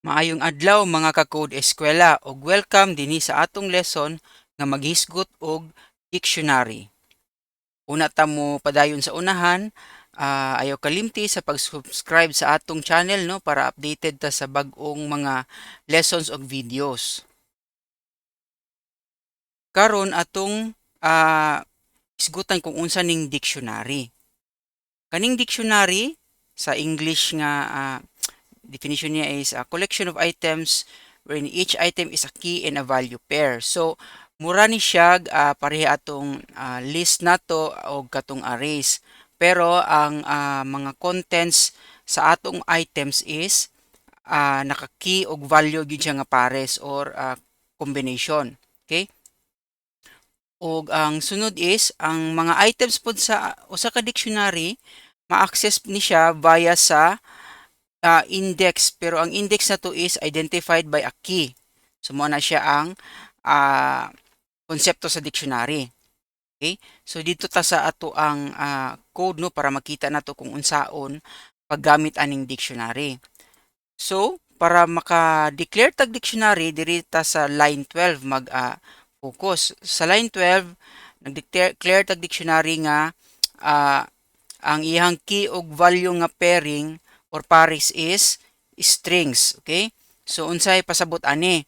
Maayong adlaw, mga ka-Code Eskwela, ug welcome dinhi sa atong lesson nga maghisgot og dictionary. Una ta mo padayon sa unahan, ayaw kalimti sa pag-subscribe sa atong channel, no, para updated ta sa bag-ong mga lessons ug videos. Karon atong hisgutan kung unsa ning dictionary. Kaning dictionary sa English nga definition niya is a collection of items wherein each item is a key and a value pair. So, mura ni siya pareha atong list nato o katong arrays. Pero ang mga contents sa atong items is naka-key og value gyud siya nga pares or combination. Okay? Og ang sunod is ang mga items pod sa usa ka dictionary, ma-access ni siya via sa index, pero ang index nato is identified by a key. So mao na siya ang konsepto sa dictionary. Okay? So dito ta sa ato ang code, no, para makita nato kung unsaon paggamit aning dictionary. So para maka-declare tag dictionary, diri ta sa line 12 mag focus. Sa line 12, nag-declare tag dictionary nga ang iyang key og value nga pairing or pares is strings, okay? So unsay pasabot ani?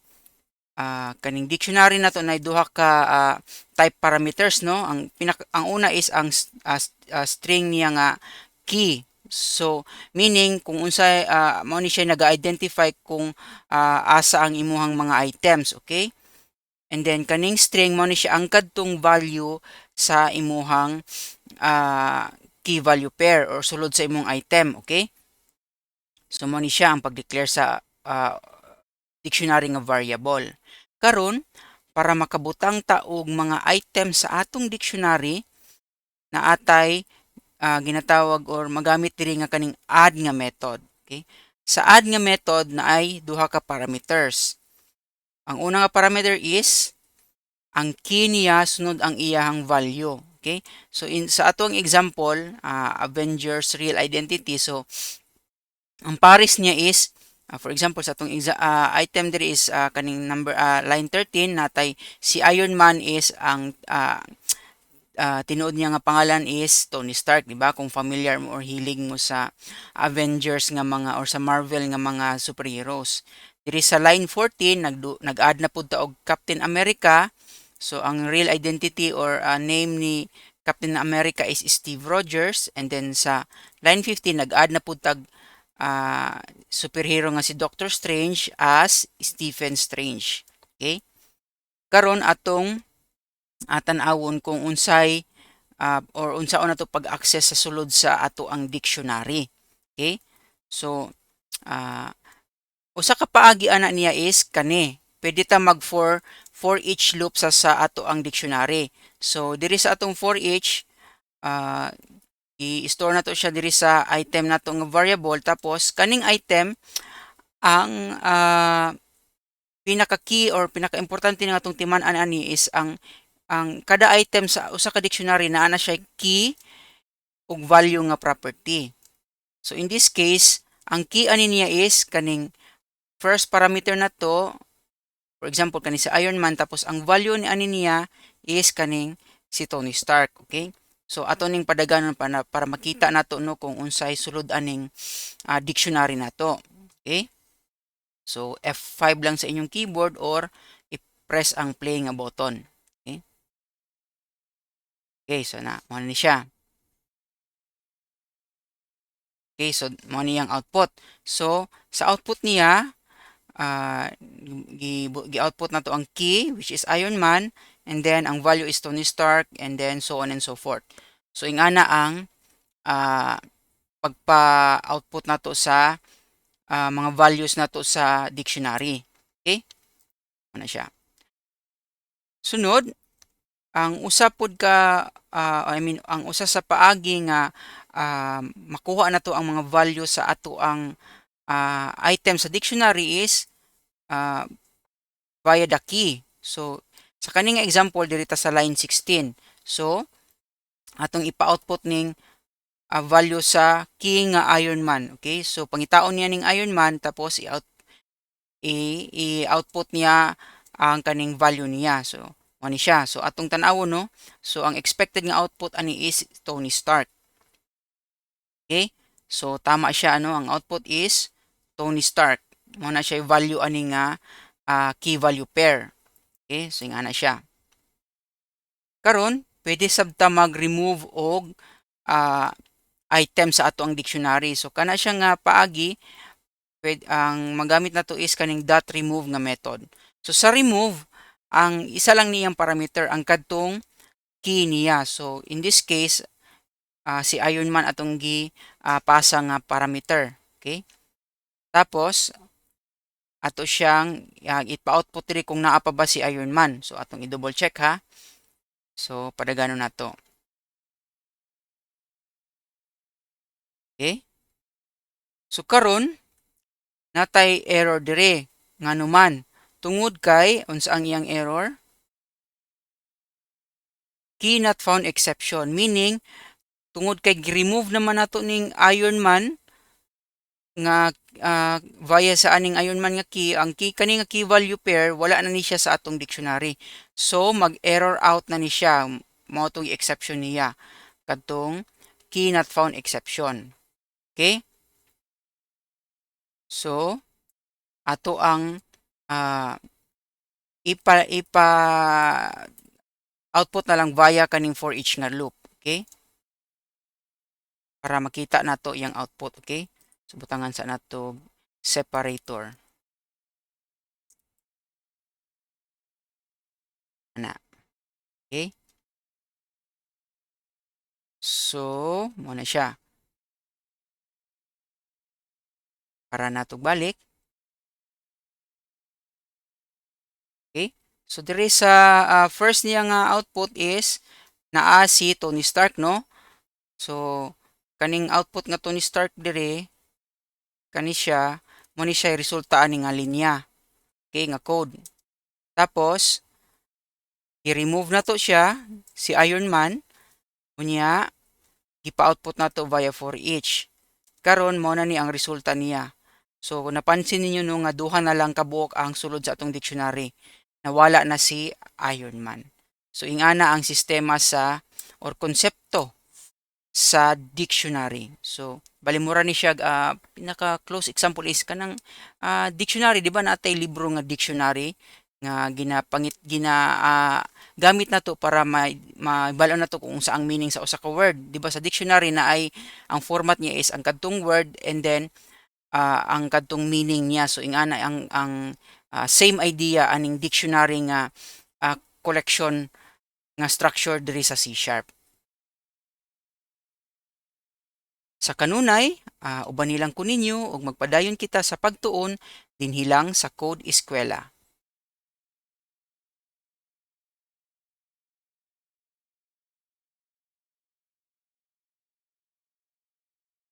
Kaning dictionary nato na duha ka type parameters, no? Ang una is ang string niya nga key. So meaning kung unsay mao ni siya naga-identify kung asa ang imuhang mga items, okay? And then kaning string, mao ni siya ang kadtong value sa imuhang key value pair or sulod sa imong item, okay? So mao ni siya ang pag-declare sa dictionary nga variable. Karon, para makabutang ta og mga item sa atong dictionary, naatay ginatawag or magamit diri nga kaning add nga method. Okay? Sa add nga method, naay duha ka parameters. Ang una nga parameter is ang key niya sunod ang iyahang value. Okay? So in sa atong example, Avengers real identity. So ang pares niya is for example, sa atong item diri is kaning number line 13, natay si Iron Man is ang tinuod niya nga pangalan is Tony Stark, di ba? Kung familiar mo or hilig mo sa Avengers nga mga or sa Marvel nga mga superheroes. Diri sa line 14, nag-add na pud ta og Captain America. So ang real identity or name ni Captain America is Steve Rogers, and then sa line 15, nag-add na pud tag superhero nga si Doctor Strange as Stephen Strange. Okay? Karon atong tan-awon kung unsay or unsaon nato pag-access sa sulod sa ato ang dictionary. Okay? So usa ka paagi ana niya is kani. Pwede ta mag for each loop sa ato ang dictionary. So diri sa atong for each, i-store nato siya diri sa item nato nga variable, tapos kaning item, ang pinaka key or pinaka-importante nga atong timan-an ani is ang kada item sa usa ka dictionary naa na siya key ug value nga property. So in this case, ang key ani niya is kaning first parameter na to, for example kani si Iron Man, tapos ang value ni ani niya is kaning si Tony Stark, okay? So ato ning padaganon pa na, para makita nato, no, kung unsay sulod aning dictionary nato. Okay? So F5 lang sa inyong keyboard or i-press ang play nga button. Okay? Okay, so na mao ni siya. Okay, so mao ni ang output. So sa output niya, gi-output nato ang key, which is Iron Man, and then ang value is Tony Stark, and then so on and so forth. So ingana ang pagpa-output nato sa mga values nato sa dictionary. Okay? Ano siya. Sunod, ang usa pod ka I mean, ang usa sa paagi nga makuha nato ang mga value sa ato ang item sa dictionary is via the key. So sa kaning example, diri ta sa line 16. So atong ipa-output ning value sa key nga Iron Man. Okay? So pangitaon niya ning Iron Man, tapos i-out i-output niya ang kaning value niya. So mao ni siya. So atong tan-awon, no. So ang expected nga output ani is Tony Stark. Okay? So tama siya, ano, ang output is Tony Stark. Mao na siya value ani nga key value pair. Okay? So ingana siya. Karon, pwede sab ta mag-remove og item sa ato ang dictionary. So kana siya nga paagi, pwede, ang magamit nato is kaning dot remove nga method. So sa remove, ang isa lang niyang parameter ang kadtong key niya. So in this case, si Iron Man atong gi pasa nga parameter. Okay? Tapos ato siyang ipa-output diri kung naa pa ba si Iron Man. So atong i-double check ha. So padagano nato. Okay? So karon natay error dire, nganuman tungod kay unsa ang iyang error? Key not found exception, meaning tungod kay gi-remove naman nato ning Iron Man nga via sa aning Iron Man nga key, ang key kani nga key value pair wala na ni siya sa atong dictionary. So mag-error out na ni siya, mao tong exception niya kadtong key not found exception. Okay? So ato ang ipa output na lang via kaning for each nga loop, okay? Para makita nato iyang output, okay? So butangan sa nato separator. Ana. Okay? So, mo na siya. Para nato balik. Okay? So diri sa first niya nga output is naa si Tony Stark, no? So kaning output nga Tony Stark diri kani siya, mo ni siya resulta ani nga linya. Okay, nga code. Tapos i-remove na to siya si Iron Man, unya gipa-output nato via for each. Karon mao na ni ang resulta niya. So napansin ninyo no nga duha na lang kabuok ang sulod sa atong dictionary. Nawala na si Iron Man. So ingana ang sistema sa or konsepto sa dictionary. So bali mura ni siya, pinaka close example is kanang dictionary, di ba natay libro nga dictionary nga ginapangit gina gamit nato para maibalo nato kung unsa ang meaning sa usa ka word, di ba? Sa dictionary na ay ang format niya is ang kadtong word and then ang kadtong meaning niya. So ingana ang same idea aning dictionary nga collection nga structure diri sa C Sharp. Sa kanunay, uban nilang ko ninyo ug magpadayon kita sa pagtuon dinhi lang sa Code Eskwela.